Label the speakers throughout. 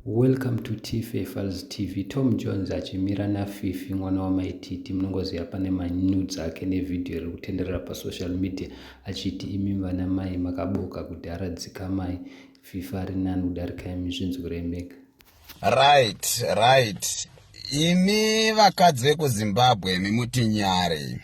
Speaker 1: Welcome to Tfe Files TV. Tom Jones achimira naFifi mwana wamai Titi, munongoziva pane manudes ake nevhidhiyo riri kutenderera pasocial media achiti imi vana mai makaboka kudhara dzikamai, Fifi ari nani kudarika imi, zvinzwirei mega.
Speaker 2: Right, right. Imi vakadzi vekuZimbabwe imi mutinyare.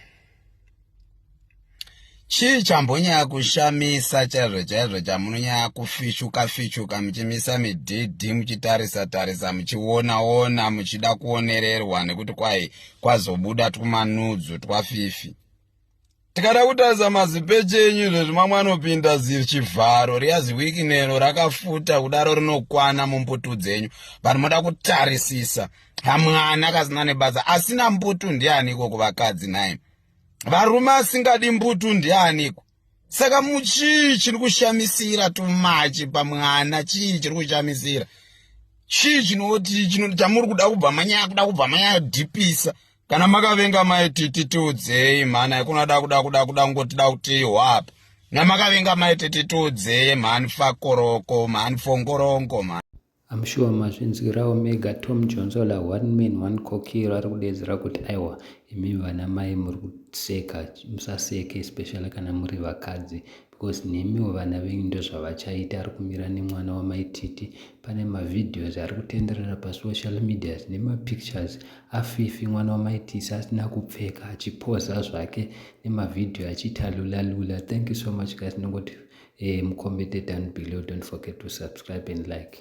Speaker 2: Chii chambonyaya kushamisa chaizvo chaizvo chamunonyaya kufishuka fishuka muchimisa midhidhi muchitarisa tarisa muchiona ona muchida kuonererwa nekuti kwai kwazobuda twumanudzu twaFifi. Tikada kutarisa mazipechi enyu izvezvi mamwe anopinda zichivharo riya ziwikinero rakafuta kudaro rinokwana mumbutu dzenyu, but moda kutarisisa hamwana kasina nebasa. Asina mbutu ndianiko kuvakadzi nhai? Varume asingadi mbutu ndianiko? Saka muchii chiri kushamisira tumachi pamwana? Chii chiri kushamisira? Chii chinoti chamuri kuda kubva manyaya kuda kubva manyaya dhipisa? Kana makavenga mai Titi tiudzei mhani, haikuna da kuda kuda kuda kungoti da kutihwa apa. Namakavenga mai Titi tiudzei mhani, fakoroko mhani, fongorongo mhani.
Speaker 1: I'm sure mazvinzwirawo mega. Tom Jonsola, one man one kokiro, ari kudedzera kuti aiwa, imi vana mai muri kuseka, musaseke, especially kana muri vakadzi, because nemiwo vana venyu ndozvavachaita. Ari kumira nemwana wamaititi. Pane mavideos ari kutenderera pasocial medias nemapictures aFifi mwana wamaitisi asina kupfeka achipoza zvake nemavhidhiyo achiita lula lula. Thank you so much guys. Nongoti mucommente down below. Don't forget to subscribe and like.